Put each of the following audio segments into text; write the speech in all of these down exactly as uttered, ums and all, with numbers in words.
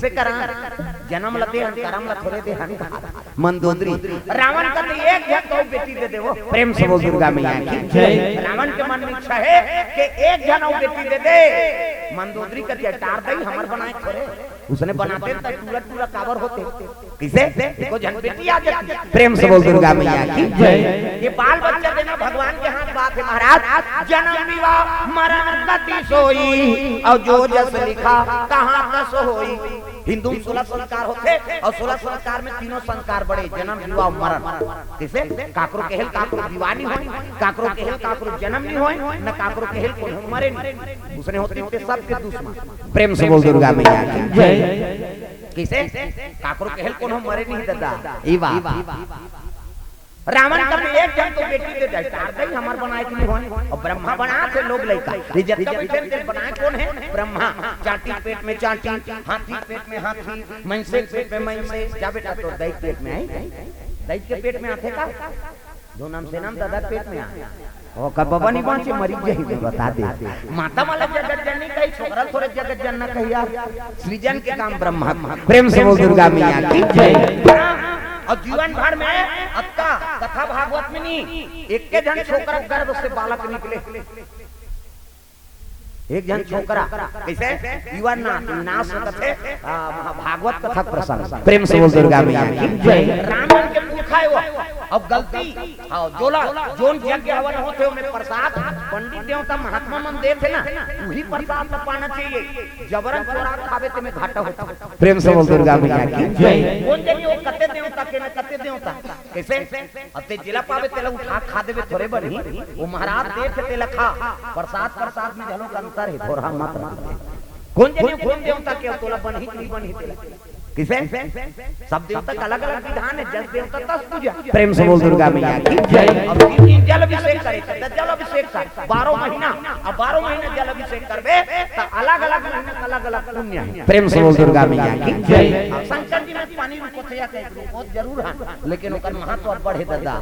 से करा, जनम ल देहन, करम ल थोरे देहन कहा। मंदोदरी, रावण कथे एक झन तो बेटी दे देवो। प्रेम से बोल दुर्गा मैया की जय। रावण के मन में इच्छा हे कि एक झन अउ बेटी दे दे। मंदोदरी कथे टार दई, हमर बनाए थोरे। उसने बनाते त टूरा टूरा काबर होते। कइसे? एको झन बेटी आ जाती। प्रेम से बोल दुर्गा मैया की जय। ये बाल बच्चा देना भगवान के हाथ बात हे महाराज। जनम विवाह मरण गति सोई, अउ जो जस लिखा तहाँ तस होई। हिंदू में सोलह संस्कार होथे, अउ सोलह संस्कार में तीनों संस्कार बड़े, जनम, विवाह, मरण। कइसे? काकरो केहेल काकरो विवाह नइ होय, काकरो केहेल काकरो जनम नइ होय, न काकरो केहेल कोनो मरे नइ। उसने होती ते सबके दुश्मन। प्रेम से बोल दुर्गा मैया की जय। कइसे? काकरो केहेल कोनो मरे नइ ददा। ई बात। रावण कथे एक झन तो बेटी दे दे, टार दई, हमर बनाए के नइ होय। अउ ब्रह्मा बनाथे लोग लइका। ये जतका बइठे हे, बनाए कोन हे? ब्रह्मा। चांटी पेट में चांटी, हाथी पेट में हाथी, मइनसे पेट में मइनसे। जा बेटा, तोर दई पेट में हे? दई के पेट में आथे का? जो नाम से नाम ददा पेट में आ। ओ का बबा नइ बांचे, मरी जाही, मैं बता दे। माता वाला जगत जननी कही, छोकरा थोरे जगत जनना कही यार। सृजन के काम ब्रह्मा। प्रेम से बोल दुर्गा मैया की जय। अउ जीवन भर में अतका कथा भागवत में नइ, एके झन छोकरा गर्भ से बालक निकले। एक झन छोकरा, कइसे? युवा ना, नाश कथे, आ, महा-, भागवत कथा प्रसंग। प्रेम से बोल दुर्गा मैया की जय। रावण के पुरखा हे वो। अब गलती, हाँ, जोला, जोन यज्ञ हवन होथे, ओमे प्रसाद, पंडित देवता, महात्मा मन देथे ना, उही प्रसाद ल पाना चाहिए। जबरन चोरा खाबे, तेमे घाटा होथे। प्रेम से बोल दुर्गा मैया की जय। कोन जनी वो कते देवता के न कते देवता। कइसे? अब ते जेला पाबे, तेला उठा खा देबे, थोरे बनही। वो महाराज देथे, तेला खा। प्रसाद, प्रसाद में घलो अंतर हे, थोरहा मत रख। कोन जनी कोन देवता के, तोला बनही कि नइ बनही तेला। कइसे? सब देवता के अलग-अलग विधान हे, जस देवता तस पूजा। प्रेम से बोल दुर्गा मैया की जय। अब तीन दिन जल अभिषेक करे, त जल अभिषेक कर, बारह महीना, अब बारह महीना जल अभिषेक करबे, त अलग-अलग महीना के अलग-अलग पुण्य हे। प्रेम से बोल दुर्गा मैया की जय। अब शंकर जी में पानी रुकोथे या कहीं रुको, जरूर हे, लेकिन ओकर महत्व अब बढ़े ददा।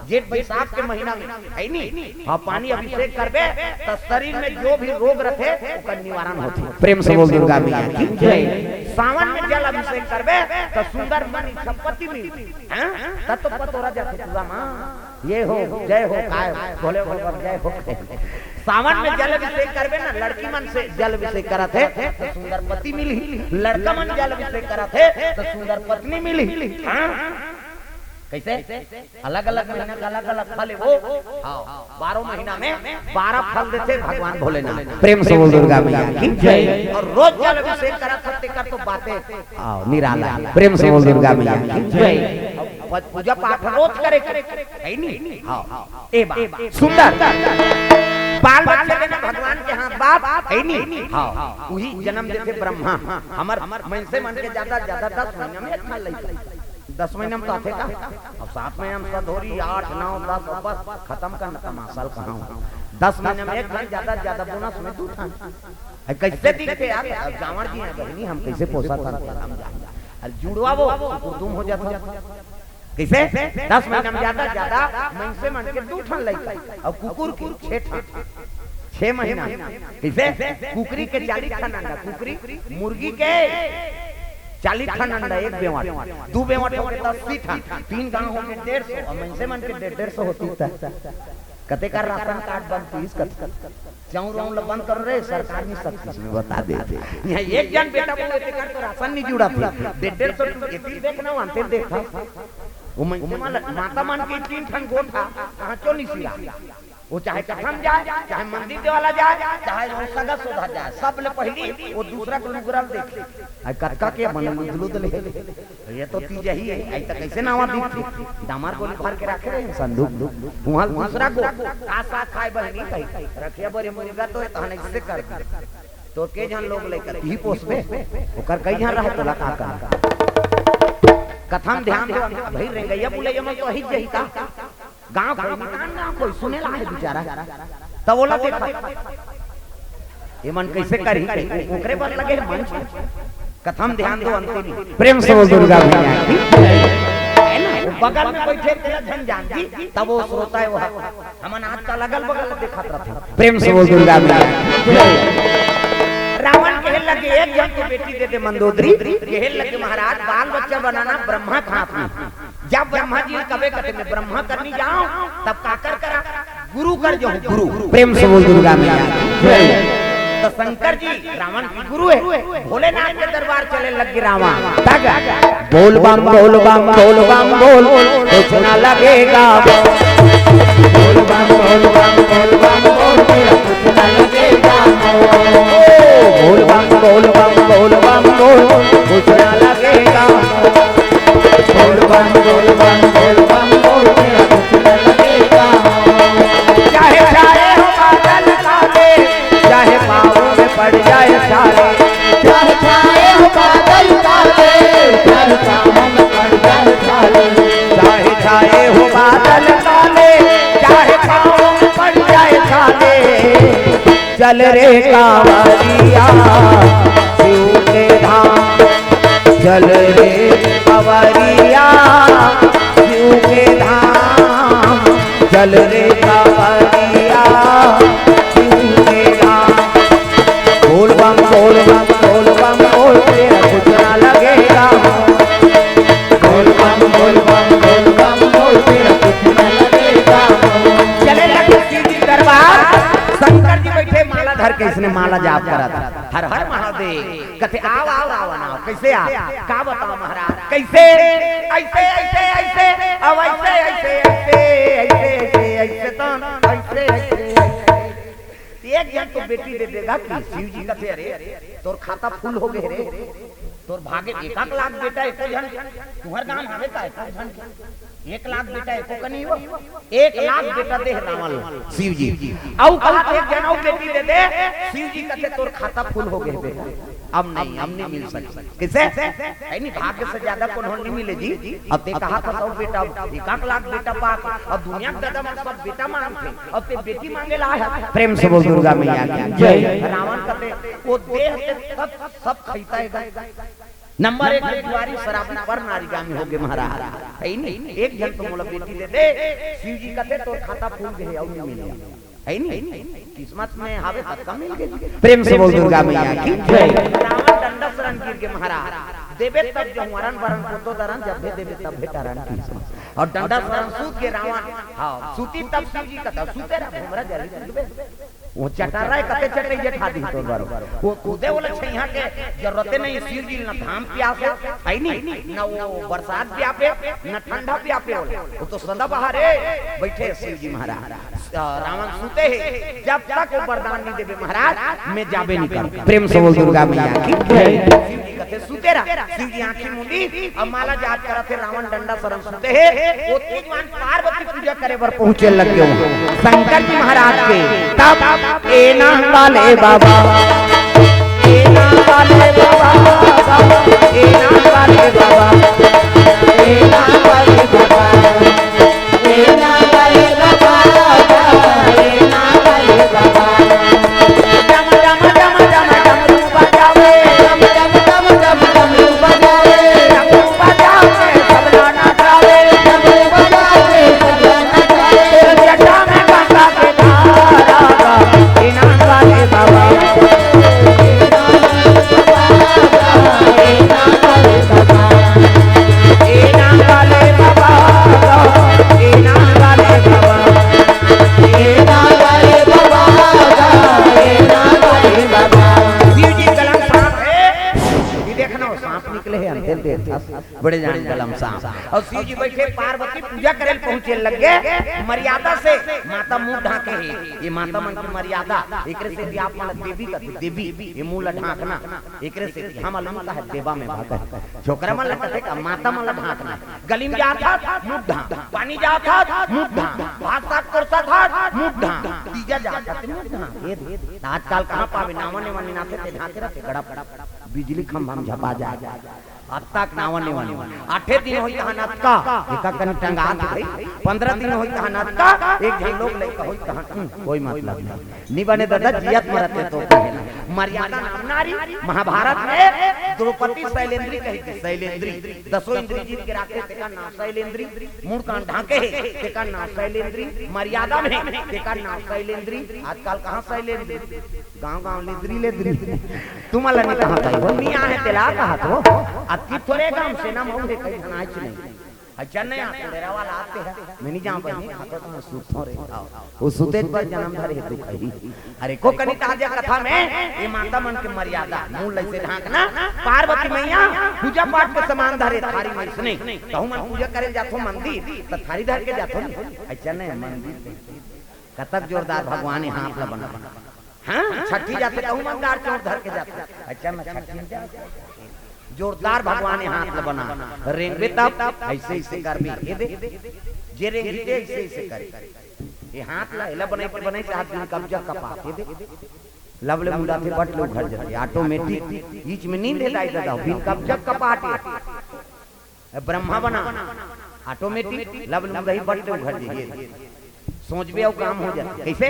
जेठ बैसाख के महीना में, हे नी? हाँ, पानी अभिषेक करबे, त शरीर में जो भी रोग रथे, ओकर निवारण होथे। प्रेम से बोल दुर्गा मैया की जय। सावन में जल अभिषेक करबे, त सुंदर मन इच्छा पति मिलही। हाँ? तब तो पतोरा जाथे पूरा माँ। ये हो, जय हो, काय, भोले भोले जय हो। सावन में जल अभिषेक करबे ना, लड़की मन से जल अभिषेक करत हे, त सुंदर पति मिलही। लड़का मन जल अभिषेक करत हे, त सुंदर पत्नी मिलही। हाँ? कइसे? अलग-अलग महीना का अलग-अलग फल हे वो। हाँ, बारह महीना में बारह फल देथे भगवान भोलेनाथ। प्रेम से बोल दुर्गा मैया की जय। अउ रोज जल अभिषेक करत हे, तेकर तो बाते, हाँ, निराला। प्रेम से बोल दुर्गा मैया की जय। अउ पूजा पाठ रोज करे, हे नी? हाँ, ए बात सुंदर। बाल बच्चा देना भगवान के हाथ बात, हे नी? हाँ, उही जनम देथे ब्रह्मा। हमर मइनसे मन के जादा, जादा दस महीना में एक ठन लइका। दस महीना में तो आथे का? अब सात महीना में सधोरी, आठ, नौ, दस, अब बस खतम करना तमाशा ल कहांव। दस महीना में एक ठन, जादा से जादा बोनस में दू ठन। अरे कइसे दिखथे यार? अब जांवर जी हे बहिनी, हम कइसे पोसत हन, हम जान। अरे जुड़वा वो, कुकुर दुम हो जाथे। कइसे? दस महीना में जादा से जादा मइनसे मन के दू ठन लइका, अउ कुकुर के छे ठन। छे महीना। कइसे? कुकरी के चालीस ठन अंडा, कुकरी, मुर्गी के चालीस ठन अंडा एक बेंवट, दू बेंवट होगे त अस्सी ठन, तीन गांव होगे डेढ़ सौ, अउ मइनसे मन के डेढ़, डेढ़ सौ होतिस त कतेक राशन कार्ड बनतिस, कत-, चाउर वाउर ल बंद करो रे, सरकार नइ सकतिस, मैं बता देथंव। इहां एक झन बेटा बहू हे तेकर तो राशन नइ जुड़त हे, डेढ़, डेढ़ सौ टू एती देख ना, अंते देख। वो मइनसे मन ल, माता मन के तीन ठन गोठ हे, कहां चो नइ सिरा। वो चाहे कथा म जाय, चाहे मंदिर देवाला जाय, चाहे वो सगा सोधा जाय, सब ले पहिली वो दूसरा के लुगरा ल देखे। अरे कतका के मन लुदलुद ले। ये तो तीजा ही हे, अइसे कइसे नावा दिखथे? डामर गोली भर के रखे रहे संदूक। उहां दूसरा को का साग खाय बहिनी कही, रखिया बरे मुर्गा तो तहन अइसे कर दी। तो के झन लोग लइका ही पोसबे, ओकर कई झन रहे तोला का करना? कथा म ध्यान दो, भई रेंगइया बुलइया मन तो अहिच जही का। गांव कोई, मकान गांव कोई, सुने ला हे बिचारा। तब ओला देखा। ये मन कइसे करही? ओकरे बर लगे हे मंच। कथा म ध्यान दो अंतिम। प्रेम से बोल दुर्गा मैया की। हे ना? वो बगल में बइठे तेला झन जान जी, तब वो श्रोता हे वो। हमन आजकल अगल बगल देखत रथे। प्रेम से बोल दुर्गा मैया की। रावण कहे लगे, "एक झन तो बेटी दे दे मंदोदरी।" कहे लगे, "महाराज, बाल बच्चा बनाना ब्रह्मा के हाथ में। जब ब्रह्मा जी कबे कथे, मैं ब्रह्मा करनी जाऊं, तब काकर करा? गुरु कर जो गुरु।" प्रेम से बोल दुर्गा मैया की जय। तो शंकर जी रावण के गुरु हे। भोलेनाथ के दरबार चले लगे रावण। तक बोल बम बोल बम बोल बम बोल, कुछ ना लगेगा। बोल बम बोल बम बोल बम बोल, कुछ ना लगेगा। बोल बम बोल बम बोल बम बोल, कुछ ना लगेगा। बोल बम बोल बम बोल बम बोल, कुछ ना लगेगा। चाहे छाए हो बादल काले, चाहे पाँव में पड़ जाए छाले। चाहे छाए हो बादल काले, चाहे पाँव में पड़ जाए छाले। चाहे छाए हो बादल काले, चाहे पाँव में पड़ जाए छाले। चल रे कांवरिया शिव के धाम, चल रे कांवरिया शिव के धाम, चल रे कांवरिया शिव के धाम। बोल बम बोल बम बोल बम बोल, तेरा कुछ ना लगेगा। बोल बम बोल बम बोल बम बोल, तेरा कुछ ना लगेगा। चले लगे शिव जी दरबार, शंकर जी बैठे माला धर के, इसने माला जाप करा था, "हर हर महादेव।" कथे, "आव आव रावण आव।" कैसे आ? का बताओ महाराज, कैसे? ऐसे ऐसे ऐसे, अब ऐसे ऐसे ऐसे ऐसे ऐसे ऐसे तो ऐसे ऐसे ऐसे। एक झन तो बेटी दे देगा कि? शिव जी कथे, "अरे, तोर खाता फुल हो गए रे, तोर भागे एक एक लाख बेटा एको झन, तुहर गांव हवे का एको झन? एक लाख बेटा एको का नहीं हो, एक लाख बेटा दे रावण ला।" शिव जी अउ कहा, "एक झन अउ बेटी दे दे।" शिव जी कथे, "तोर खाता फुल हो गए बेटा, अब नहीं, अब नहीं मिल सके।" किसे? है नहीं, भाग्य से ज्यादा कोनो नहीं मिले जी। अब ते कहा था सब बेटा, अब एक आध लाख बेटा पा के, अब दुनिया के दादा मन सब बेटा मांगथे, अब ते बेटी मांगे ला है। प्रेम से बोल दुर्गा मैया की जय। रावण कथे, "वो देह ते सब, सब खैता है।" नंबर एक में जुआरी शराबी पर नारी गामी हो गए महाराज। है नहीं, एक झन तो मोला बेटी दे दे। शिव जी कथे, "तोर खाता फूल गए, अउ नहीं मिले।" है नहीं? किस्मत में हावे तब का मिल गए। प्रेम से बोल दुर्गा मैया की जय। रावण डंडा शरण गिर के महाराज, देवे तब जो वरण वरण को तो दरन, जब भी देवे तब भी टरन किस्मत। और डंडा शरण सूत के रावण, हाँ, सूती तब शिव जी कथा, सूते रहा भूमरा जरी। वो चटर रहे, कते चटे ये ठादी तो बरो। वो कूदे वाला छैया के जरूरते नहीं, शिव जी ना धाम प्यासे, है नहीं? ना वो बरसात प्यापे, ना ठंडा प्यापे वाला। वो तो सदा बाहर है, बैठे शिव जी महाराज। अ, रावण सूते हे, जब तक वो वरदान नहीं देवे महाराज, मैं जाबे नहीं करूँ। प्रेम से बोल दुर्गा मैया की जय। शिव जी कथे सूते रहा, शिव जी आँखी मूंदी, अब माला जाप करत हे, रावण डंडा शरण सूते हे, वो तीजवान पार्वती पूजा करे बर पहुँचे लग गए वहाँ शंकर जी महाराज के। तब ए नाम वाले बाबा, ए नाम वाले बाबा, ए नाम वाले बाबा, ए नाम वाले बाबा। शिव जी गला में सांप है, ये देखना, वो सांप निकले हैं अंधेर देर था, बड़े जान गला में सांप। और शिव जी बैठे, पार्वती पूजा करे पहुंचे लग गए, मर्यादा से माता मुंह ढांके है। ये माता मन की मर्यादा, एकरे से भी आप मन देवी कथे, देवी, ये मुंह ला ढांकना, एकरे से भी हम अलम का है देवा में भाग है। छोकरा मन ला कथे का माता मन ला ढांकना, गली में जात हस, मुंह ढांक। पानी जात हस, मुंह ढांक। भात साग परोसत हस, मुंह ढांक। तीजा जात हस, मुंह ढांक। ये दे। आजकल कहाँ पावे, नावा नेवा निनाथे ते ढांके रहते, गड़प। बिजली खंभा में झपा जाए। अतका के नाव नइ बने। आठे दिन होई तहन अतका, एका कन टंगा के भाई, पंद्रह दिन होई तहन अतका, एक झन लोग लइका होई तहन, हम्म, कोई मतलब नहीं। नी बने ददा, जियत मरत हे तो कहे ना। मर्यादा नाम नारी, महाभारत में द्रौपदी शैलेंद्री कही थी, शैलेंद्री। दसों इंद्री जीत के राखे, तेकर नाव शैलेंद्री। मुड़ कान ढांके हे, तेकर नाव शैलेंद्री। मर्यादा में, तेकर नाव शैलेंद्री। आजकल कहाँ शैलेंद्री? गांव गांव लेदरी लेदरी। तुमन ला नइ कहत हंव, वो नइ आहे तेला कहत हंव। अतकी थोरे गांव सेना मऊ हे, कई झन आइच नहीं। अच्छा नहीं, आ डेरा वाला आते हैं। मैं नइ जांव बहिनी, खातो तो सुतो रे। वो सुते पर जन्म धरे हे दुख ही। अरे को कनी ताजा कथा में, ये माता मन के मर्यादा, मूल अइसे ढांकना, पार्वती मैया पूजा पाठ के समान धरे थारी में इसने। कहूँ मन पूजा करे जाथो मंदिर, त थारी धर के जाथो नहीं। अच्छा नहीं, मंदिर। कतक जोरदार भगवान ये हाथ ला बना। हाँ, छठी जाथे कहूँ मन दार चौंट धर के जाथे। अच्छा, मैं छठी में जाथे। जोरदार भगवान ये हाथ ला बना। रेंगबे तब अइसे अइसे करबे। ये दे, जे रेंगथे अइसे अइसे करे। ये हाथ ला, एला बनाई, बनाई से हाथ दिन कब्जा कपा। ये दे, लब ले मुंडाथे, बट ले उघर जाथे। Automatic, बीच में नींद हे दाई ददा, बिन कब्जा कपाटे। ए, ब्रह्मा बना, automatic, लब ले मुंडाही, बट ले उघर जाही। सोचबे अउ काम हो जाथे। कइसे?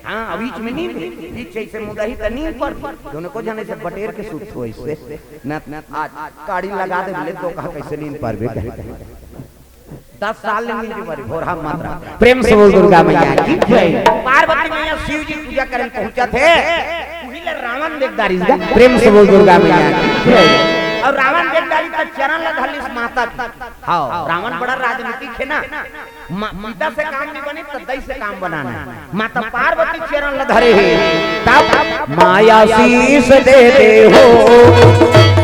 हाँ, अब बीच में नींद, बीच अइसे मुंडाही त नींद पर, दोनों को झन अइसे बटेर के सुत हो अइसे। न, न, आज काड़ी लगा दे बोले तो कहा कइसे नींद परबे कहे। दस साल ले नींद मरी, भोरहा मात्रा। प्रेम से बोल दुर्गा मैया की जय। पार्वती मैया शिव जी पूजा करे पहुंचत हे, उही ले रावण देख डारिस गा। प्रेम से बोल दुर्गा मैया की जय। अउ रावण देख डारिस त चरण ला धर लिस माता के। हाँ, रावण बड़ा राजनीतिक हे ना। म-, पिता से काम नइ बने, त दई से काम बनाना हे। माता पार्वती चरण ला धरे हे। तब माया शीश दे दे हो,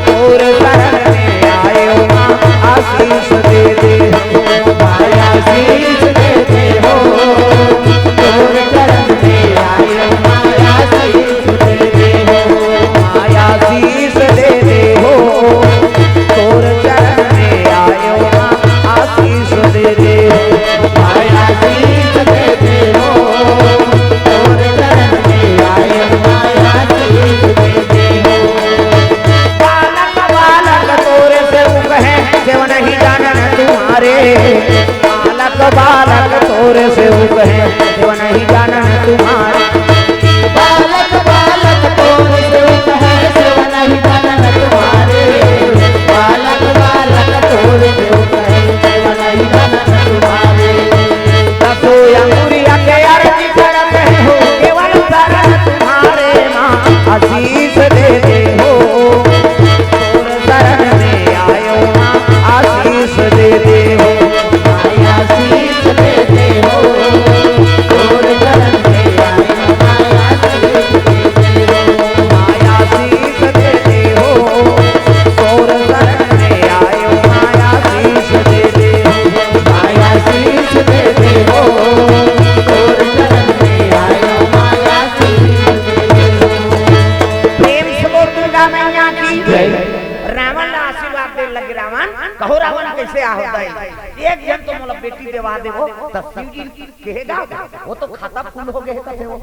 तोर शरण में आयो माँ, आशीष दे दे हो। माया शीश दे दे हो, तोर शरण में आयो माँ, आशीष दे दे हो। माया शीश दे दे हो, तोर चरण में आयो माँ, आशीष दे दे हो। माया शीश दे दे हो, तोर चरण में आयो माँ, आशीष दे दे हो। बालक बालक तोर सेवक हैं, सेवा नहीं जानन तुम्हारे। बालक बालक तोर सेवक हैं, सेवा नहीं जानन तुम्हारे। बालक बालक तोर सेवक हैं, सेवा नहीं जानन तुम्हारे। बालक बालक तोर सेवक हैं, सेवा नहीं जानन तुम्हारे। दसो अंगुरिया के आरती करत हैं हो, केवल शरण तुम्हारे माँ, आशीष दे दे हो। तोर शरण में आयो माँ, आशीष दे दे हो। माया शीश दे दे हो, तोर शरण में आयो माँ, आशीष दे दे हो। माया शीश दे दे हो, तोर शरण में आयो माँ, आशीष दे दे हो। माया शीश दे दे हो, तोर शरण में आयो माँ, आशीष दे दे हो। प्रेम से बोल दुर्गा मैया की जय। रावण ला आशीर्वाद देन लगे, रावण कहो रावण कइसे आहो दई, एक झन तो मोला बेटी देवा देबो, त शिव जी कहे गा, वो तो खाता फुल हो गे हे कथे वो।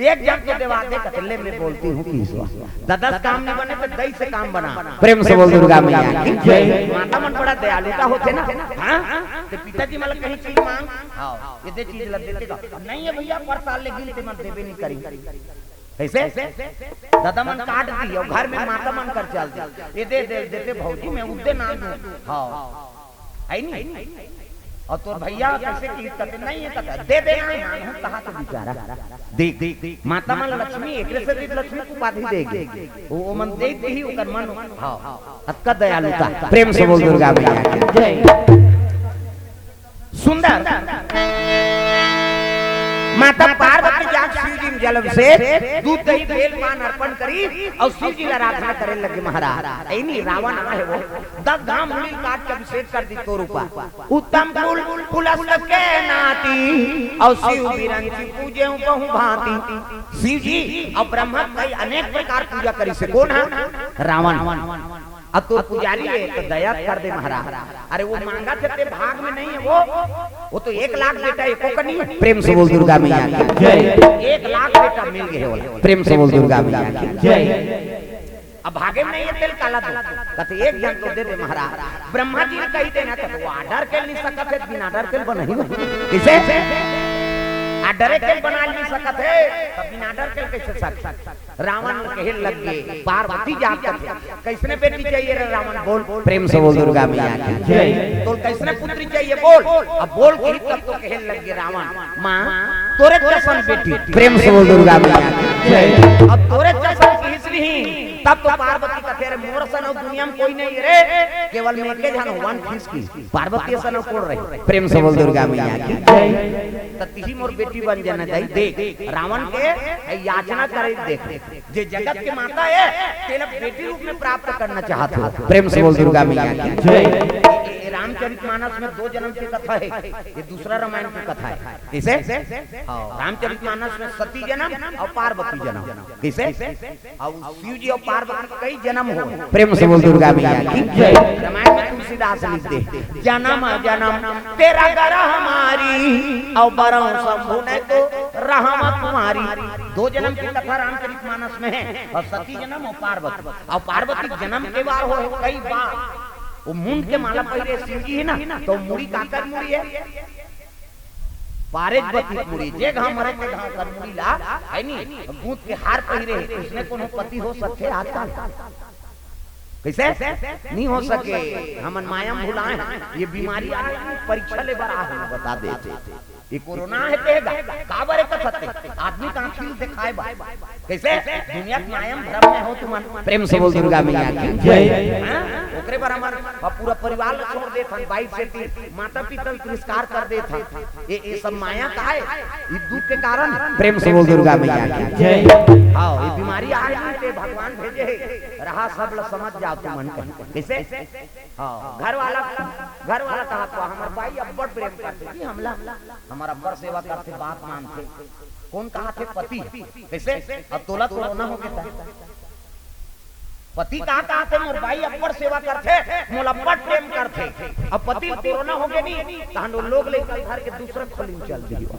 एक झन तो देवा दे कथे, ले मैं बोलती हूँ कि ईश्वर। ददा से काम नइ बने त दई से काम बना। प्रेम से बोल दुर्गा मैया की जय। माता मन बड़ा दयालुता होथे ना। हाँ? त पिताजी मन ला कहीं चीज मांग, हाँ, ये दे चीज ला देथे गा। नहीं हे भइया, पर साल ले गिन ते मन देबे नइ करी। कइसे? ददा मन काट दी अउ घर में माता मन कर चल दी। ये दे, दे, देते भौजी, मैं उद्दे नाम दूँ। हाँ। हे नी? अउ तोर भइया कइसे की कते नहीं हे, कते दे देना हे, मानहूँ कहा तो बेचारा। देख, देख, माता मन लक्ष्मी, एकरे से भी लक्ष्मी को उपाधि देगे। वो, वो मन देख ही ओकर मन, हाँ, अतका दयालुता। प्रेम से बोल दुर्गा मैया की जय। सुंदर। माता पार्वती जाके शिव जी में जल अभिषेक, दूध दही बेल पान अर्पण करी अउ शिव जी ला आराधना करे लगे महाराज। ए नी रावण आहे वो, दस घाम मुड़ी काट के अभिषेक कर दी तोर ऊपर। उत्तम कुल पुलस्त के नाती, अउ शिव बिरंची पूजे बहु भांति। शिव जी अउ ब्रह्मा कई अनेक प्रकार पूजा करी से। कोन हे? रावण। अब तो पुजारी हे, तो दया कर दे महाराज। अरे वो मांगा थे, ते भाग में नहीं हे वो। वो तो एक लाख बेटा एको कनी हे। प्रेम से बोल दुर्गा मैया की जय। एक लाख बेटा मिल गे हे वो। प्रेम से बोल दुर्गा मैया की जय। अब भागे में नहीं है तेल काला दो, कथे एक झन तो दे दे महाराज। ब्रह्मा जी ने कही देना, कथे वो order के नहीं सकत है, बिना order के बनाही हो। किसे? Order के बना नहीं सकत है, तो बिना order के कैसे सकत? रावण कहे लग गे, पार्वती जात कथे, "कैसने बेटी चाहिए रे रावण, बोल।" प्रेम से बोल दुर्गा मैया की जय। "तो कैसने पुत्री चाहिए, बोल।" अब बोल के तब तो कहे लग गे रावण, "माँ, तोरे कसन बेटी।" प्रेम से बोल दुर्गा मैया की जय। अब तोरे कसन की नहीं, तब तो पार्वती कथे, "अरे मोर सन अउ दुनिया में कोई नहीं रे, केवल मैं एके झन हवन खीस की।" पार्वती सन अउ कोन रही? प्रेम से बोल दुर्गा मैया की जय। त तिही मोर बेटी बन जाना दाई। देख, रावण के याचना करे, देख, जे जगत के माता है, तेला बेटी रूप में प्राप्त करना चाहत हो। प्रेम से बोल दुर्गा मैया की जय। ए, ए, रामचरित मानस में दो जन्म की कथा है, ये दूसरा रामायण की कथा है। किसे? हाँ, रामचरित मानस में सती जन्म और पार्वती जन्म। किसे? अउ शिव जी अउ पार्वती के कई जनम होय। प्रेम से बोल दुर्गा मैया की जय। रामायण में तुलसीदास लिख दे, "जनम जनम तेरा ग्रह मारी, अउ बरौ शंभु ने तो रहम तुम्हारी।" दो जनम की कथा रामचरित मानस में है, अउ सती जनम अउ पार्वती, अउ पार्वती जनम के बार होय कई बार। वो मुंड के माला पहिरे शिव जी है ना, तो मुड़ी काकर मुड़ी है? पारेज बती मुड़ी, जे घांव मरे ते घांव कर मुड़ी ला, है नी? गूंथ के हार पहिरे हे, अइसने कोनो पति हो सकथे आजकल? कइसे? नहीं हो सके। हमन माया म भुलाए हन। ये बीमारी आने की परीक्षा ले बर आहे, बता देथे। ये कोरोना हे तेगा, काबर हे कथथे? आदमी का आँखी ल देखाए बर। कइसे? दुनिया के माया म भरम में हो तुमन। प्रेम से बोल दुर्गा मैया की जय। हाँ? ओकरे बर हमन ह पूरा परिवार ल छोड़ देथन, बाइक से तीर माता पिता ल तिरस्कार कर देथन। ये, ये सब माया का हे, ये दुख के कारण। प्रेम से बोल दुर्गा मैया की जय। हाँ, ये बीमारी आए नहीं ते भगवान भेजे हे। रहा सब ल समझ जाओ तुमन कहीं। कइसे? हाँ, घर वाला, घर वाला कहा तो हमर बाई अब्बड़ प्रेम करथे जी हमला, हमर अब्बड़ सेवा करथे, बात मानथे। कोन कहाथे? पति। कइसे? अब तोला कोरोना हो गे त पति का कहाथे? मोर बाई अब्बड़ सेवा करथे, मोला अब्बड़ प्रेम करथे। अब पति ल कोरोना हो गे नी, तहन वो लोग लइका ल धर के दूसरा खोली म चल दियो।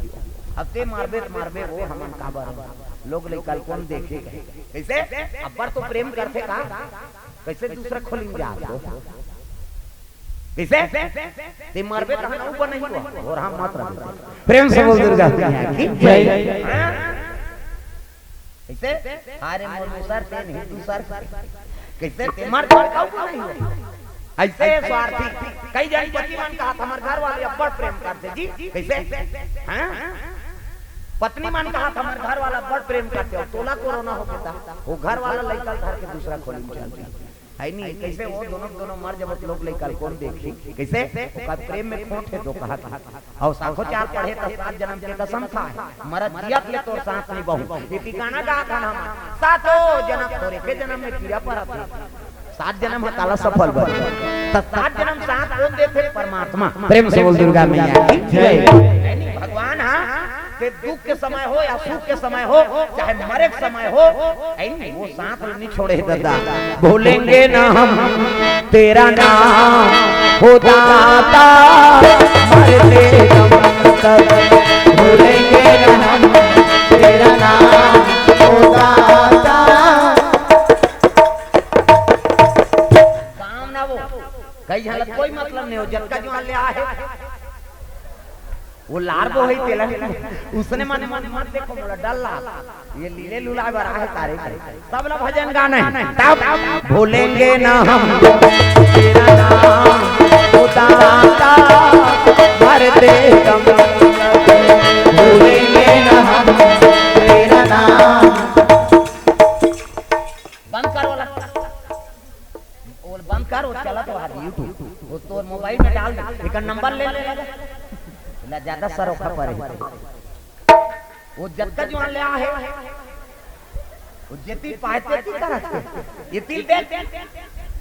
अब ते मारबे त मारबे, वो हमन काबर? लोग लइका ल कोन देखे? कइसे? अब्बड़ तो प्रेम करथे का? कइसे दूसरा खोली म जात हो? कइसे? ते मरबे तहन अउ बनही हो, और हम मत रह। प्रेम से बोल दुर्गा मैया की जय। हाँ? कइसे? अरे मोर मुसर ते नहीं दूसर। कइसे? ते मर तो अउ बनही हो। अइसे स्वार्थी। कई झन पति मन कहाथे हमर घर वाले अब्बड़ प्रेम करथे जी। कइसे? हाँ? पत्नी मन कहाथे हमर घर वाला अब्बड़ प्रेम करथे, अउ तोला कोरोना हो गे त, वो घर वाला लइका ल धर के दूसरा खोली म चल दिही। है नी? कइसे वो दोनों, दोनों मर जबो त लोग लइका ल कोन देखही? कइसे? ओकर प्रेम में खोट हे तो कहाथे। अउ साखोचार पढ़े त सात जनम के कसम खाए, मरत जियत ले तोर साथ निभाहूं। ये ठिकाना कहाथन हम, सातों जनम तोर एके जनम में कीड़ा परत हे। सात जनम ह काला सफल बन। त सात जनम साथ कोन देथे? परमात्मा। प्रेम से बोल दुर्गा मैया की जय। है नी? भगवान, हाँ, ते दुख के समय हो या सुख के समय हो, चाहे मरे के समय हो, ऐ नहीं, वो साथ नहीं छोड़े दादा। भूलेंगे ना हम तेरा नाम, हो दाता, मरते दम तक। भूलेंगे ना हम तेरा नाम, हो दाता। काम ना वो, कई झन ला कोई मतलब नहीं हो, जतका जुआर ले आहे। वो लार बो है तेला। उसने माने मन मत देखो, मोला डर ला। ये लीले लुलाए बर आहे तारे के। तब ला भजन गाना है। तब भूलेंगे ना हम तेरा नाम, ओ दाता, मरते दम तक। भूलेंगे ना हम तेरा नाम। बंद कर वाला। वो बंद कर, वो चलत रहा YouTube। वो तोर मोबाइल में डाल दे। एकर नंबर ले ले। ना ज्यादा सरोखा परे। वो जतका जुआर ले आहे। वो जेती पाए तेती करत हे। ये तिल दे।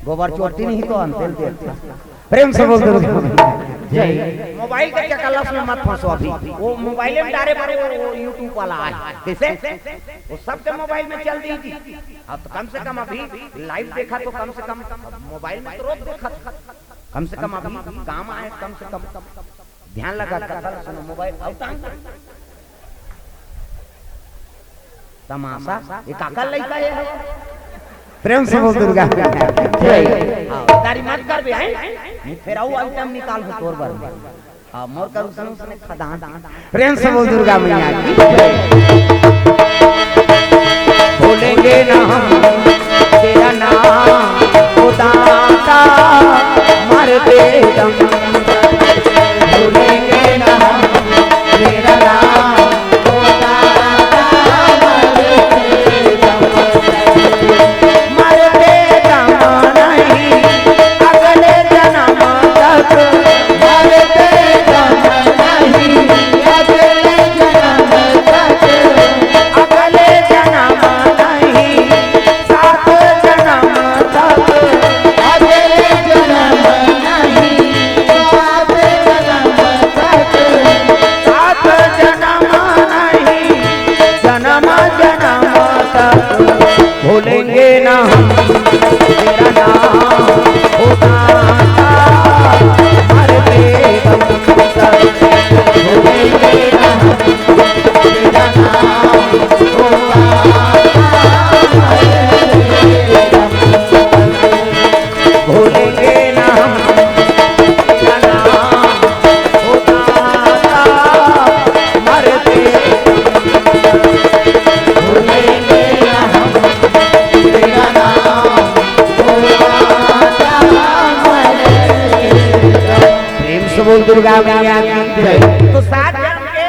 गोबर चोटी नहीं तो अंतिल दे। प्रेम से बोल दो। जय। मोबाइल के चकलस में मत फंसो अभी। वो मोबाइल में डारे पर वो, वो YouTube वाला आहे। कइसे? वो सबके मोबाइल में चल दी जी। अब तो कम से कम अभी लाइव देखा तो कम से कम, अब मोबाइल में तो रोज देखा था। कम से कम अभी काम आए, कम से कम ध्यान लगा, कथा ला सुनो, मोबाइल आउट आंग। तमाशा, ये काकर लइका हे? प्रेम से बोल दुर्गा मैया की जय। हाँ, तारी मत करबे, हैं? फेर अउ आइटम निकाल हो तोर बर। हाँ, मोर कर उसने, उसने खदान। प्रेम से बोल दुर्गा मैया की जय। भूलेंगे ना हम तेरा नाम, ओ दाता, मरते दम। भूलेंगे ना हम तेरा नाम, ओ दाता, मरते दम। मरते दम नहीं, अगले जन्म तक। मरते दम नहीं, अगले जन्म तक। अगले जन्म नहीं, सात जन्म तक। अगले जन्म नहीं, सात जन्म तक। सात जन्म नहीं, जन्म जन्म तक। भूलेंगे ना हम तेरा नाम, ओ दाता, मरते दम तक। भूलेंगे ना हम तेरा नाम, ओ दाता, मरते दम तक। भूलेंगे ना हम तेरा नाम, ओ दाता, मरते दम तक। भूलेंगे ना हम तेरा नाम, ओ दाता, मरते दम तक। प्रेम से बोल दुर्गा मैया की जय। तो सात जन्म के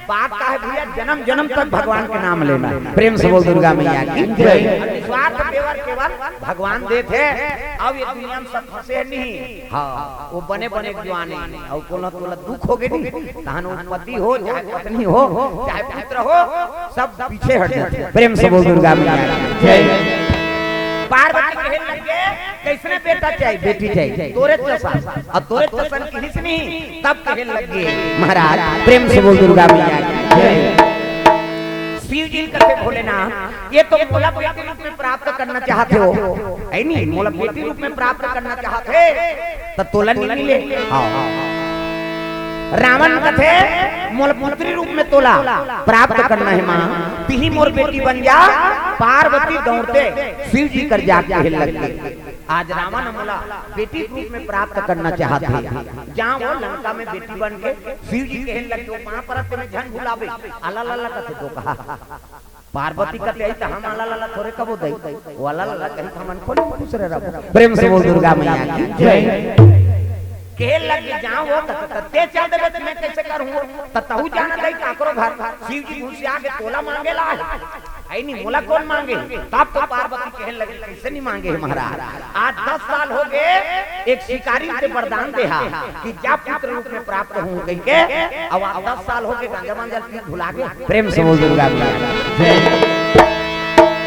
बात का है भैया, जन्म जन्म तक भगवान के नाम लेना। प्रेम से बोल दुर्गा मैया की जय। निस्वार्थ सेवा केवल भगवान देत हे। अब ये दुनिया में सब फंसे नहीं। हाँ, वो बने बने जुआने। अउ कोनो तोला दुख होगे नहीं, तहन वो पति हो, चाहे पत्नी हो, चाहे पुत्र हो, सब पीछे हट जाथे। प्रेम से बोल दुर्गा मैया की जय। पार्वती कहे लगे, कइसने बेटा चाही, बेटी चाही, तोरे जइसन, अउ तोरे जइसन किहिस नहीं, तब कहे लगे महाराज। प्रेम से बोल दुर्गा मैया की जय। शिव जी कथे भोलेनाथ, ये तो मोला बेटी रूप में प्राप्त करना चाहत हो, है नी? मोला बेटी रूप में प्राप्त करना चाहत हे, त तोला नहीं मिले। हाँ। रावण कथे, मोला पुत्री रूप में तोला प्राप्त करना हे माँ, तिही मोर बेटी बन जा। पार्वती दौड़ते शिव जी कर जाके कहे लगे, आज रावण मोला बेटी रूप में प्राप्त करना चाहत हे। जहाँ वो लंका में बेटी बन के शिव जी कहे लगे, "ओ माँ परत में झन भुलावे, अला लला कथे तो कहा।" पार्वती कथे, "आई त हम अला लला थोरे कबो दई, वो अला लला कही त हमन खोली खुश रह रहबो।" प्रेम से बोल दुर्गा मैया की जय। कहे लगे, "जाओ वो त, त, ते चल देबे त मैं कइसे करूँ? त तहू जाना दई काकरो घर, शिव जी घुसिया के तोला मांगे ला है।" है नी, मोला कोन मांगे? तब तो पार्वती कहे लगे, "कइसे नहीं मांगे हे महाराज?" आज दस साल होगे, एक शिकारी से वरदान देहा कि जा पुत्र रूप में प्राप्त हूँ कहिके। अब आज दस साल होगे, गांजा मांजा पी भुला गे। प्रेम से बोल दुर्गा मैया की जय।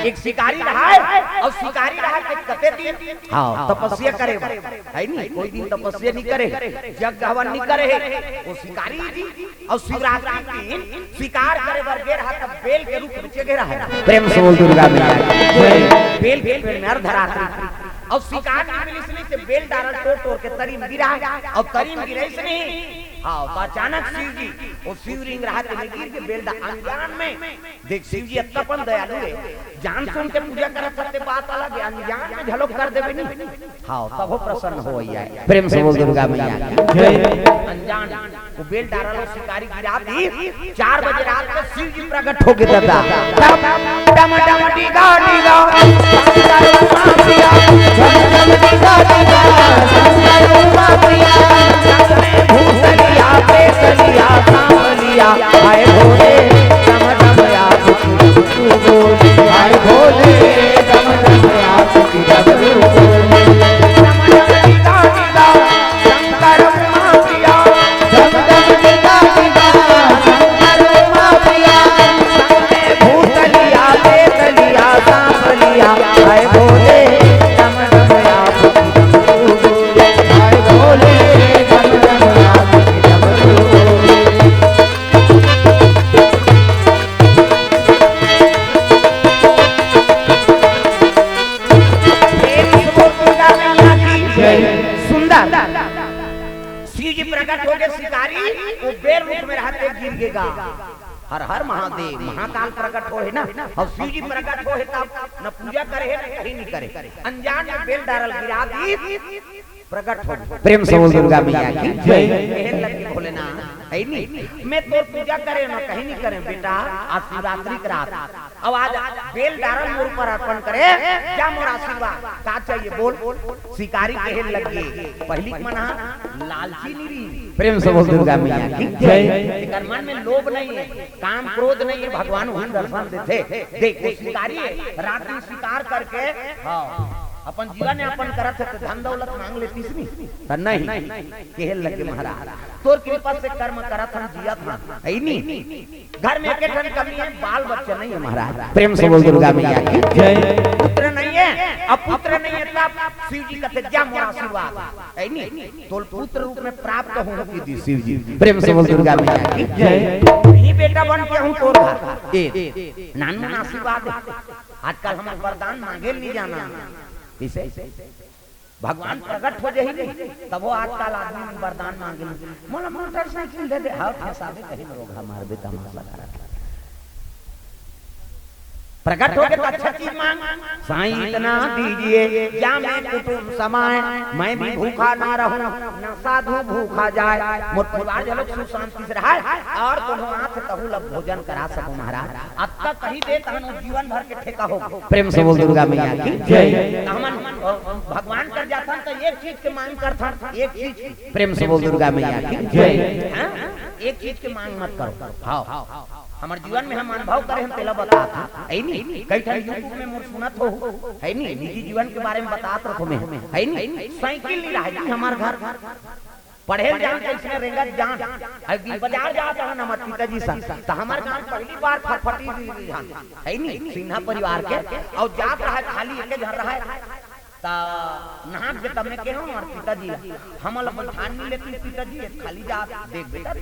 एक शिकारी रहा है, अउ शिकारी रहा है कते दिन, हाँ, तपस्या करे बर, है नी? कोई दिन तपस्या नहीं करे, यज्ञ हवन नहीं करे। वो शिकारी जी अउ शिवरात्रि के दिन शिकार करे बर गे रहा, तब बेल के रूख नीचे गे रहा। प्रेम से बोल दुर्गा मैया की जय। बेल के पेड़ में अर्धरात्रि अउ शिकार नहीं मिलिस नहीं, ते बेल डारा टोर टोर के तरी में गिरा, अउ तरी में गिरइस नहीं। हाँ, त अचानक शिव जी, वो शिवलिंग रहा, ते में गिर के बेल डा-, अनजान में। देख, शिव जी अतका अपन दयालु हे, जान सुन के पूजा करत हते बात अलग हे, अनजान में झलोक कर देबे नहीं। हाँ, तभो प्रसन्न हो भैया। प्रेम से बोल दुर्गा मैया की जय। अनजान, वो बेल डारा लो शिकारी गिरा दी, चार बजे रात को शिव जी प्रकट होगे दादा। डम, डम, डम, डिगा, डिगा, शंकर उमा प्रिया, डम, डम, डिगा, डिगा, शंकर उमा प्रिया, संग में भूतलिया, प्रेतलिया, सांवलिया, हाय भोले, डम, डम, आप तू बोल, हाय भोले, डम डम आप की डमरू बोल। डम डम डिगा डिगा, शंकर उमा प्रिया। डम डम डिगा डिगा, शंकर उमा प्रिया। संग में भूतलिया, प्रेतलिया, सांवलिया, हाय भोले, डम डम आप की डमरू बोल। हाय भोले, डम डम आप की डमरू बोल। प्रेम से बोल दुर्गा मैया की जय। सुंदर। शिव जी प्रकट होगे, शिकारी वो बेल रूख में रहते गिर गेगा। हर हर महादेव महाकाल प्रकट होहे ना, अउ शिव जी प्रकट होहे तब न पूजा करे हे न कहीं नहीं करे। अनजान में बेल डारल गिरा दी, प्रकट हो। प्रेम से बोल दुर्गा मैया की जय। कहन लगे भोलेनाथ, है नी, मैं तोर पूजा करे न कहीं नहीं करे बेटा, आज शिवरात्रि के रात, अब आज बेल डारल मोर ऊपर अर्पण करे, जा मोर आशीर्वाद, का चाहिए बोल। शिकारी कहन लगे, पहली के मन हा लालची नहीं रही। प्रेम से बोल दुर्गा मैया की जय। एकर मन में लोभ नहीं है, काम क्रोध नहीं है, भगवान उही दर्शन देथे। देख, वो शिकारी है, रात दिन शिकार करके, हाँ, अपन जीवन यापन करत हे, तो धन दौलत मांग लेतिस नहीं, त नहीं। कहे लगे महाराज, तोर कृपा से कर्म करत हन, जियत हन, है नी? घर में एक ठन कमी है, बाल बच्चा नहीं है महाराज। प्रेम से बोल दुर्गा मैया की जय। पुत्र नहीं है, अब पुत्र नहीं है, तब शिव जी कहते, जा मोर आशीर्वाद, है नी? तोल पुत्र रूप में प्राप्त होहूं कि दी शिव जी। प्रेम से बोल दुर्गा मैया की जय। नहीं बेटा बन के हूं तोर घर। ए, नानमुन आशीर्वाद। आजकल हमर वरदान मांगे नहीं जाना। किसे? भगवान प्रकट हो जाही नहीं, तब वो आजकल आदमी मन वरदान मांगे नहीं। मोला मोटरसाइकिल दे दे, हाँ, फंसावे कहीं रोग हमार बेटा मार लगा। प्रकट होके तो अच्छा चीज मांग। साईं इतना दीजिए, जा मैं कुटुंब समाए, मैं भी भूखा ना रहूं, ना साधु भूखा जाए, मोर परिवार घलोक सुख शांति से रहे, और कोनो आंख तहु ला भोजन करा सको महाराज। अब तक कही दे तहन वो जीवन भर के ठेका हो। प्रेम से बोल दुर्गा मैया की जय। त हमन, अ, भगवान कर जाथन त एक चीज के मांग करथन, एक चीज। प्रेम से बोल दुर्गा मैया की जय। हाँ? एक चीज के मांग मत करो। हाँ। हमर जीवन में हम अनुभव करे हन, तेला बतात हन। है नी? कई ठन YouTube में मोर सुनत हो, है नी? निजी जीवन के बारे में बतात रहो मैं, है नी? साइकिल नहीं रहे जी हमर घर। पढ़े ल जान, कैसने रेंगत जान। अउ दिन बाजार जात रहन हमर पिताजी संग, त हमर गांव पहली बार फटफटी रिहिस हन, है नी? सिन्हा परिवार के, अउ जात रहे खाली एके झन रहे। त नहात के तब में केहेंव हमर पिताजी ला, हमन ला बइठान नहीं लेतिस पिताजी, खाली जात, देख बेटा,